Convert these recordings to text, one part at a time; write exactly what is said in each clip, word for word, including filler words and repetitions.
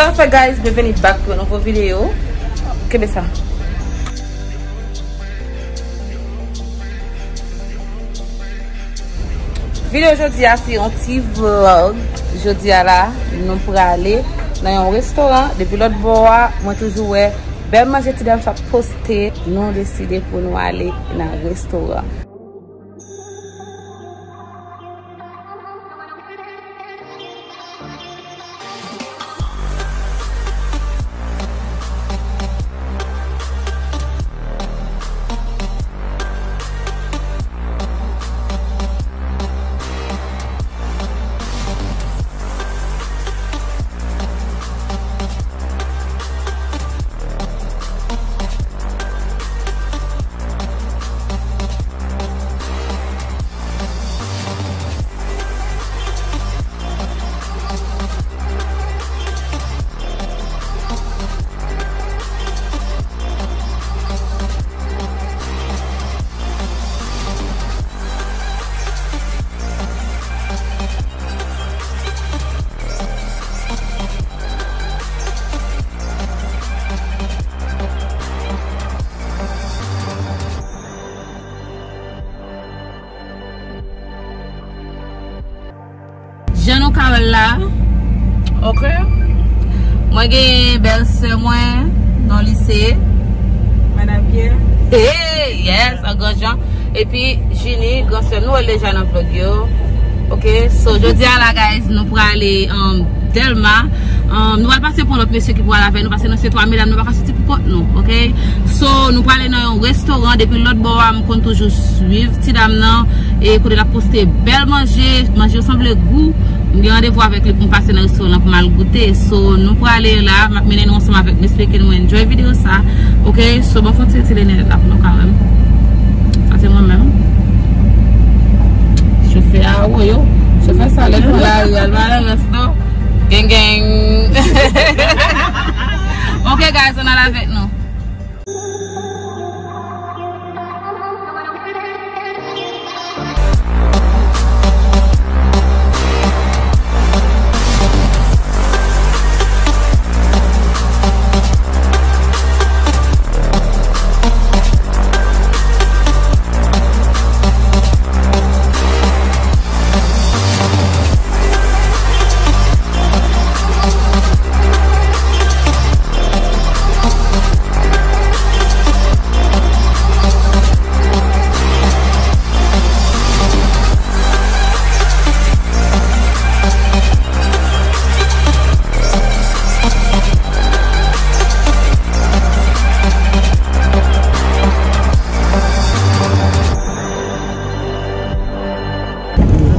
Sa fè, guys, byenveni back pou yon nouvo videyo. Kenbe sa. Videyo jodi a se yon ti vlog. Jodi a la, nou prale nan yon restoran. Depi lòt bò a, mwen toujou wè bèl manje ti dam sa ap poste. Nou deside pou nou ale nan restoran. Jan nou ka wè l la, ok. Mwen gen bèl sè mwen nan lise. Madan Pyè. Hey, yes, an gran jan. Epi, Jini, gran sè m, nou wè l deja nan vlog yo. Ok, so, jodi a la, guys, nou prale, um, Dèlma. Um, nou pral pase pou lòt mesye ki pral avè nou, paske nou se twa medam, nou pa ka soti pou kont nou, ok? So, nou prale nan yon restoran, depi lòt bò a, m konn toujou swiv ti dam nan, e kote l ap poste bèl manje, manje yo sanble gou. M gen randevou avèk li pou m pase nan restoran nan pou m al goute. So, nou prale la, m ap mennen nou ansanm avèk m, espere ke nou enjoy videyo sa, ok? So, ban fon tire ti linèt la pou nou ka wè m. Sa se mwen menm. Chofè a woyo. Chofè sa lè l pran lari a, l pa nan rans non. Geng geng. Ok, guys, ann al avèk nou.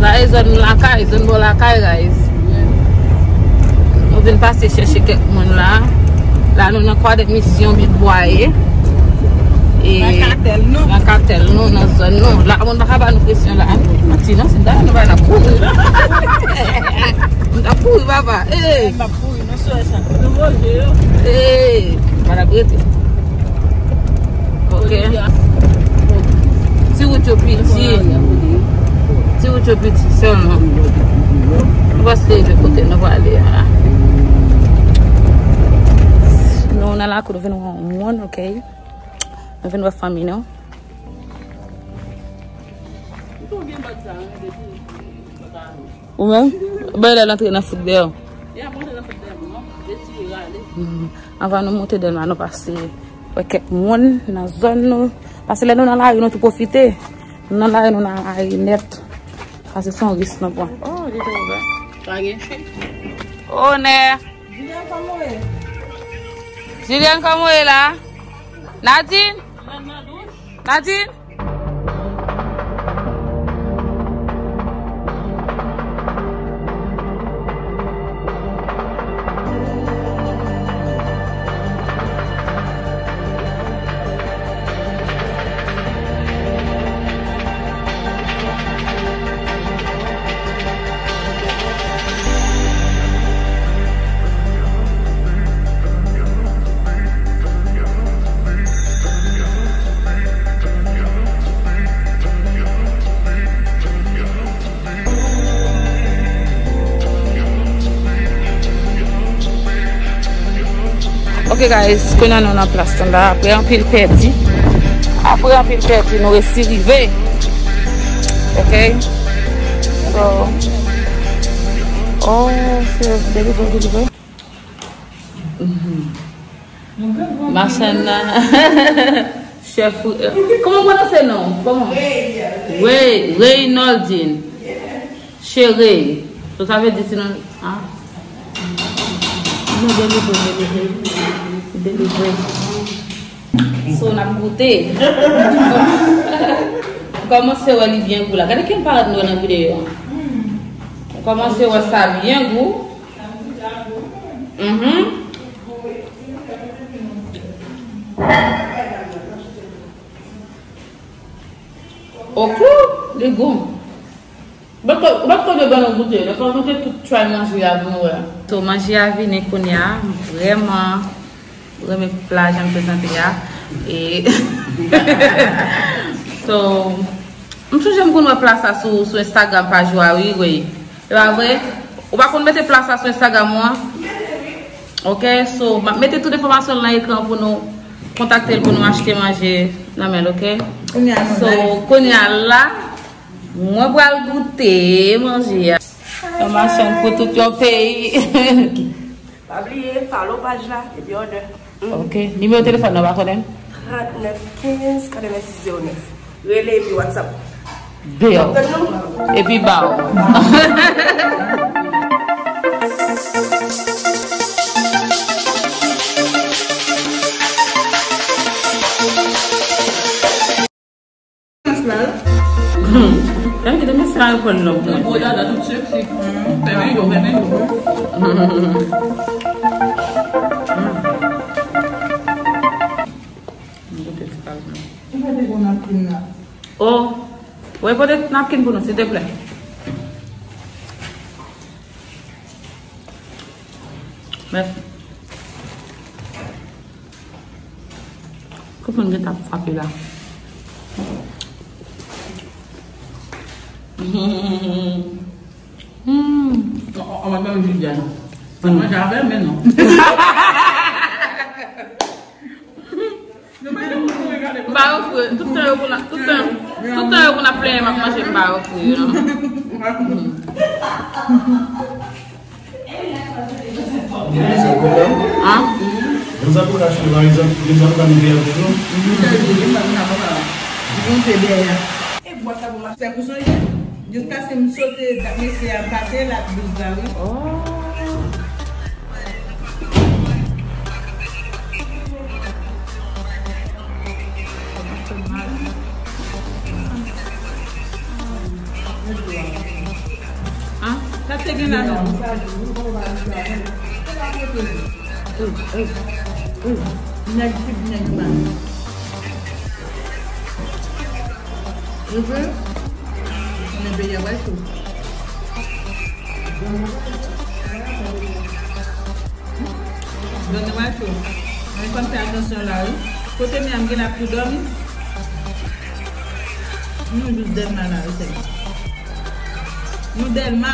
Sa e zòn lakay, zòn bò lakay, guys. Nou vin pase chèche kèk moun la. La, nou nan Kwadèt Misyon, Big Bwaye. E nan katèl nou. Nan katèl nou, nan zòn nou. La, moun pa ka ba nou presyon la. Manti non, se dayè nou bay n ap kouri. Nou t ap kouri, papa. Ey! N ap kouri, nou sou sa. Nou manje yo. Ey! Pa n ap rete. Ok. Ti wout yo piti. Ti wout yo piti sèlman. Nou pa se de kote nou prale a la. Nou nan lakou, nou vin wè yon moun, ok. Nou vin wè fanmi nou. Ou menm? Bay lè l antre nan fout dèyè w. Hmm. Anvan nou monte Dèlma, nou pase wè kèk moun nan zòn nou. Paske lè nou nan lari, nou tou pwofite. Nou nan lari, nou nan lari nèt. Paske se yon risk nou pran. Oh, li te ouvè. Pa gen. Onè. Julienne, kòman w ye la? Nadine? Nadine? Ok guys, kounye a nou nan plas standard. Apre anpil pèdi, apre anpil pèdi, nou resi rive. Ok. So, oh, se deliver, deliver. Mhm. Machann nan. Chèf, euh, kòman w pwononse non? Kòman? Rey, Reynoldine. Chere. So, sa vle di si nou, ah. Nou delivre, delivre. Delivre. So, n ap goute. Kòmanse wè li byen gou la. Gade kel parèt nou wè nan videyo an. Kòmanse wè sa byen gou. Mhm. Okou, li gou. Bat kote, bat kote ban nou goute. Lè fò goute tout tray manje a pou nou wè. So, manje a vini kounye a. M vrèman renmen pla jan l prezante a. E so, m sonje m konn wè pla sa sou, sou Instagram paj ou a, wi, wi. E pa vre? Ou pa konn mete pla sa sou Instagram ou an? Ok, so, m ap mete tout enfòmasyon nan ekran pou nou kontakte l pou nou achte manje nan men l, ok? Kounye a, nou So, la. Kounye a la, mwen pral goute manje a. Yon machann pou tout yon peyi. Pa bliye, follow paj la, epi order. Ok, nimewo telefòn nan, pa konnen? Trannèf kenz katrevensis zewo nèf. Rele epi WhatsApp. Deyò. Epi baw. Sa ki te mesi a reprann lòk mwen. Fèmen yo, fèmen yo. Mwen goute ti kal mwen. Ou pa te gon napkin la? Oh, wi, pote napkin pou nou, silteplè. Mèsi. Kòman gen t ap frape la? Hmm. An mwen menm Julian. Sa manje avè men non. M pa ofri, tout tan yo konn ap, tout tan, tout tan yo konn ap plenyen m ap manje, m pa ofri yo non. Hein? Monte dèyè. E bwa sa pou m ap fè pou sonje. Jiskaske m sote dat mesye a pase l ap douz la, wi. Oh. Hein? Sa te gen la non. Nèg sud, nèg pa. Ou vle? Konnen peyi a pral cho. Zòn nan pral cho. Men fò n fè atansyon la, wi. Kote men a m gen la pou dòmi. Nou jis Dèlma la, wi, sèlman. Nou Dèlma.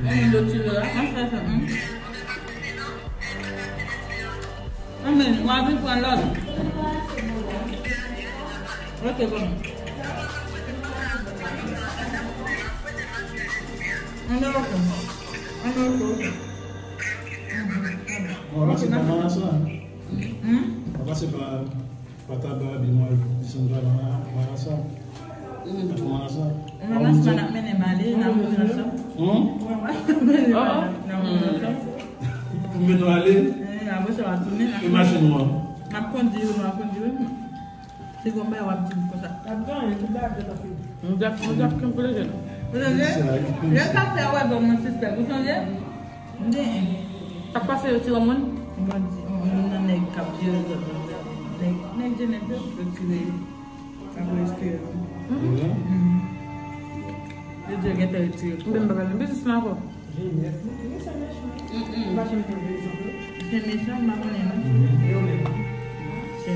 Anmwey, dlo ti lo a. Anmwey, w a vin pran lòt. Ok, bon. Anmwey, ok. Anmwey, ok, ok. Bon, pase pa Marasa. Hmm? Pase pa Pataba, Bimòl, desann pa Marasa. Hmm. Patwon Marasa. Mwen, Masman ap mennen m ale, n ap vin ansanm. Hmm? Mwen, Masman ap mennen m ale, n ap vin ansanm. Pou mennen w ale? Eh, apre sa, w ap tounen. E machin ou an? M ap kondi, wi, m ap kondi, wi. Se gon bagay w ap di m konsa. Ap gen anyen, tout bagay ap fini. Nou t ap, nou t ap kanpe le jèn. Ou sonje? Lè sa fè wè bon mwen sispèk, ou sonje? Sa k pase yo tire moun? Bandi, youn nan nèg k ap jere zòn nan, nèg, nèg Jenèf yo, yo tire l. Apre yo tire l. Yo di yo gentan retire l. Mwen m pa pale nan biznis lan ankò. Jenèf, misye mechan. Misye mechan, m pa konnen non. E yo menm? Se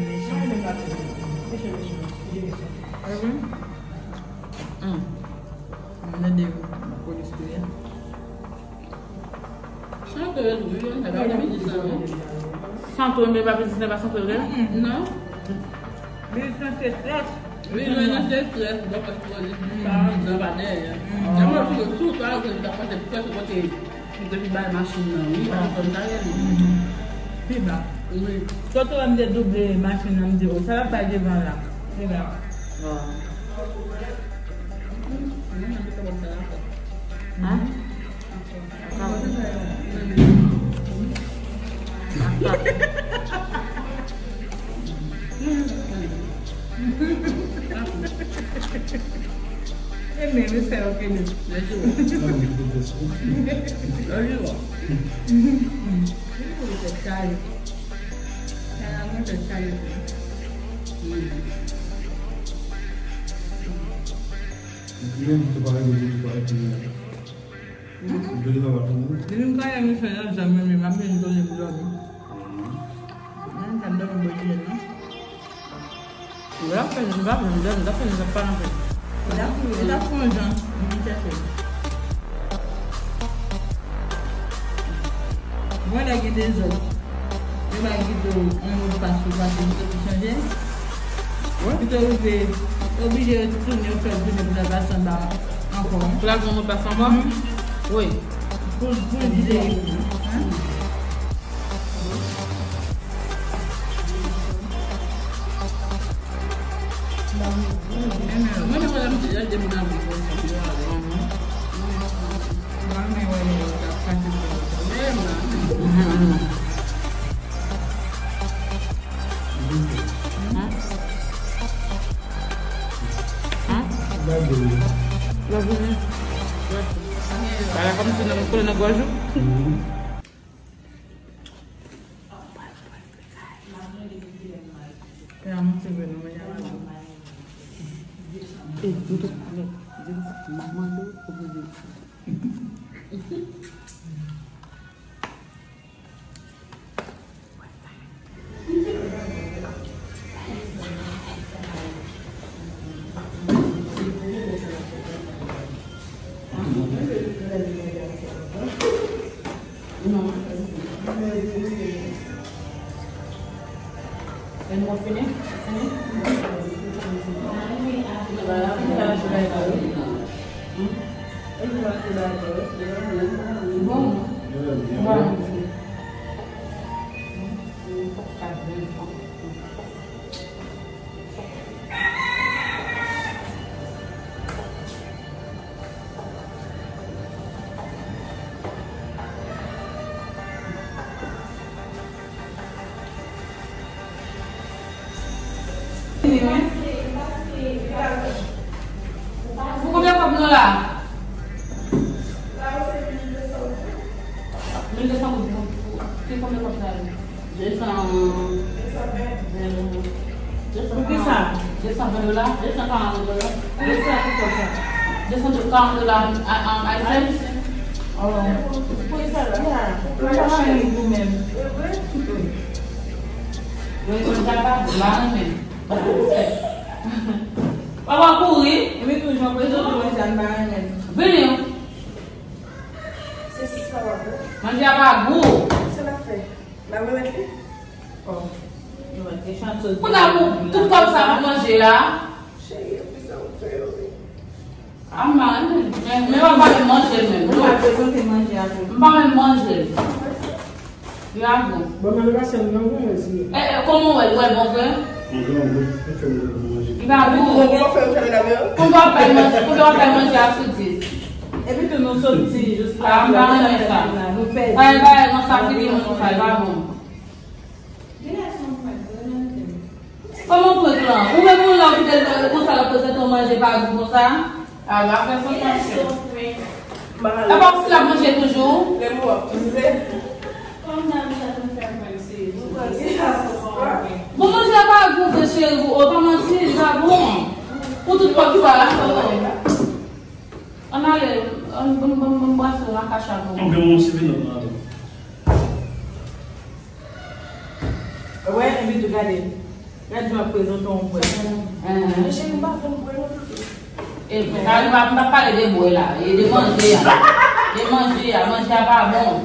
Santo, men pa pitit, se pa Santo, vre? Non. Li nan strès. Li nan strès, bon, paske li pa nan pa dèyè. Kè mwen tou, tou, pa gen ta pase pwès kote. Li te pi bay machin nan, wi, pa konn sa rele. Pi ba. Wi. Kote wè m te double machin nan, m di, o, sa l ap bay devan la. Pi ba. Hein? E men, respè, ok, men. Tèt chaje. Tèt chaje. Depi m kale misye nan zam mwen, men m ap vin dòmi, m dòmi. Mwen, m pa dòmi bò di non. Lè ap fè, m pa vle, m dòmi, m ta fè, m ta pa nan fè. Li ta fou, li ta fou yon jan, m vin chèche. Mwen, lè gen dezòd. Yo bay Guido yon modpas pou pase, Guido pou chanje. Wi. Guido rive, oblije retounen, yo fè l tounen pou l al pase anba ankò. Pou l al pran modpas ankò? Mhm. Wi. Pou, pou l di de. Mwen, mwen, mwen, mwen, mwen, mwen, mwen, Bagay kòmsi nan koule nan gòj ou. Pè a monte vre nan mwen. E, m tou, m ap mande w pou vini. Bon. Pou konbyen kòb nou la? Mil de san goud pou, pou, pou konbyen kòb sa ye? De san, de san ven. Pou ki sa? De san ven dola? De san karant dola? Pou ki sa, pou ki sa? De san karant dola a, a, ayisyen? Oh. Pou ki sa la? Ya. Ou pa cheri ou menm. Mwen, mwen, sa pa, m pa renmen. Papa kouri. Epi tou, jan prezante manje a, m pa renmen. Vini. Manje a pa gou. Sa l ap fè? L ap remèt li? Oh. Kounye a pou tout kòb sa pou manje a. Cheri, epi sa ou fè yo, wi. A m pa renmen. Men, men w ap pale manje menm. Ou pa prezante manje a tou. M pa renmen manje. Li pa bon. Bon, mwen pase m nan mwen, mwen di. E, e, kòman w wè l? Ou wè l bon vre? Mwen gen yon gout, mwen fè m manje. Li pa bon. Ou fè m fè la mè? Konbyen w ap bay manje, konbyen w ap bay manje a sou dis? Epi tou nou soti jis la. A, m pa renmen sa. Nou pèdi. Sa e bagay nan sa figi moun sa, li pa bon. Kòman prank lan? Ou menm ou la ou kite l konsa l ap prezante yon manje pa gou konsa? A, l ap fè fòs manje. E pa si l ap manje toujou? Bon, manje a pa gou vre cheri, ou pa manti, li pa bon. Pou tout kòb sa. Ann ale, ann, ban m, ban m, ban m brase nan kach la pou ou. Anpil moun se vin nan. Wè, epi tou gade. Gad jan ap prezante yon bwè. Enhen. Men cheri, m pa konn bwè non, Toutou. E, sa, m pa, m pa pale de bwè la. E de manje a. De manje a. Manje a pa bon.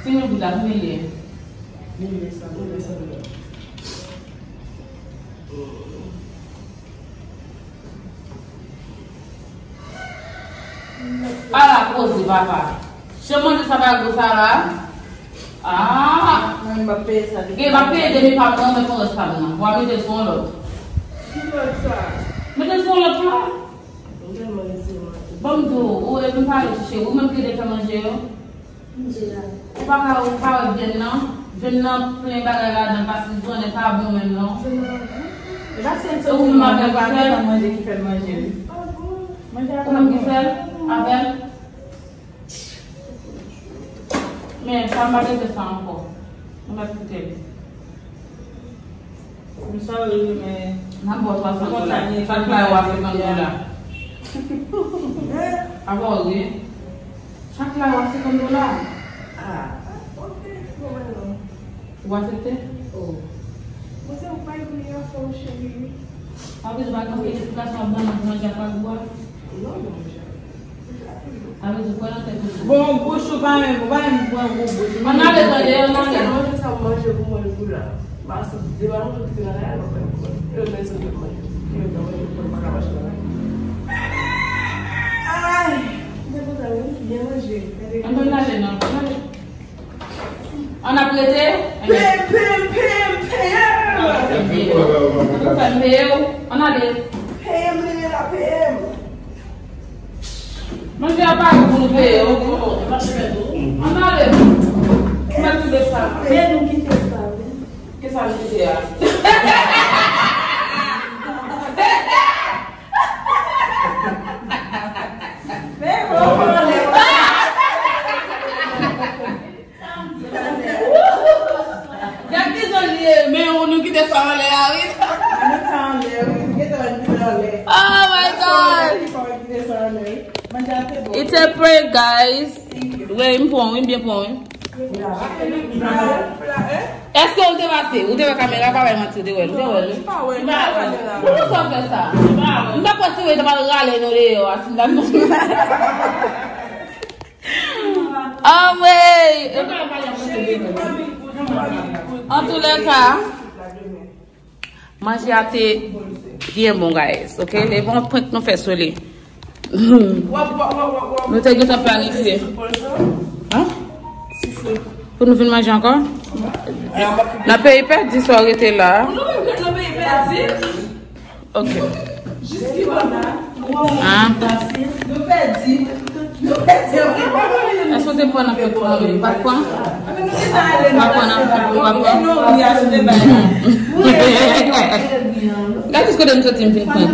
Senk mil goud la, konbyen l ye? Mil de san, mil de san dola. Ala koze, papa. Chan manje sa pa gwo sa la. Ah! Mwen, m ap peye sa depi. Gen, m ap peye depi pa m nan, men fon rès pa m nan. W a mete l sou yon lòt. Ki lòt sa? Mete l sou yon lòt la. M tèlman resi manje. Ban m di w, ou, epi m pale chèche, ou menm ki te fè manje yo. Ou pa ka, ou pa wè vyann nan? Vyann nan plen bagay ladan, pa sizone, pa bon menm non. E pa sèl soti nan manje ki fè l manje, wi. Manje a pa bon. Ou menm ki fè l avè l? Men, sa m pa rete sa ankò. Ou mèt koute m. M sorry, men. N ap ba w twa san dola. Chak la yo a senkant dola. Apa w ri? Chak la yo a senkant dola. Ah, ok. Bon, mwen non. Ou aksepte? Oh. Mwen se ou pa egri a fò cheri. Anplis, ou pa gen anpil esplikasyon ap ban nan pou manje ak pa gou a. Non, non, manje. Sa vle di, kwè nan tèt ou tou. Bon, bouch ou pa menm, ou pa menm pran gwo bouch ou. Ann ale, tande, ann ale. Manje sa manje pou mwen tou la. Mas de madanm tout ki nan kay la, mwen pran pou mwen. Yo, men se manje. Yo, nan manje, mwen pa ka mache nan kay. Ay, mwen kontan, wi, byen manje. Ann ale, non. Ann ap rete? Peye m, peye m, peye m, peye m! Ann fè m peye w. Ann ale. Peye m, peye m, peye m! Manje a pa gou, nou peye w. Ann ale. Ou mèt kite sa. Men nou kite sa, wi. Kisa m kite a? Men bon, bon, bon. Gad kijan li ye, men ou nou kite sa anlè a, wi. Ann met sa anlè, wi. Kite sa anlè. Oh my God. Kite sa anlè. Manje a te bon. It's a prank, guys. Wi, m pran, wi, m byen pran, wi. Èske ou te pase? Ou te wè kamera, pa bay manti, ou te wè l, ou te wè l, wi. Poukisa w fè sa? M pa kwè si w te pral rale nou deyò a, si m ta. Anmwey! Antoulèka, manje a te byen bon, guys, ok? E bon prank nou fè sou li. Nou te gentan planifye. Hein? Pou nou vin manje ankò? Nan peyi pèdi, sa w rete la. Ok. Ah. Èske w te pran nan pèdi? Ou pa t pran? Ou pa t pran nan pèdi, ou pa t pran? Gade jis kote m soti, m vin pran.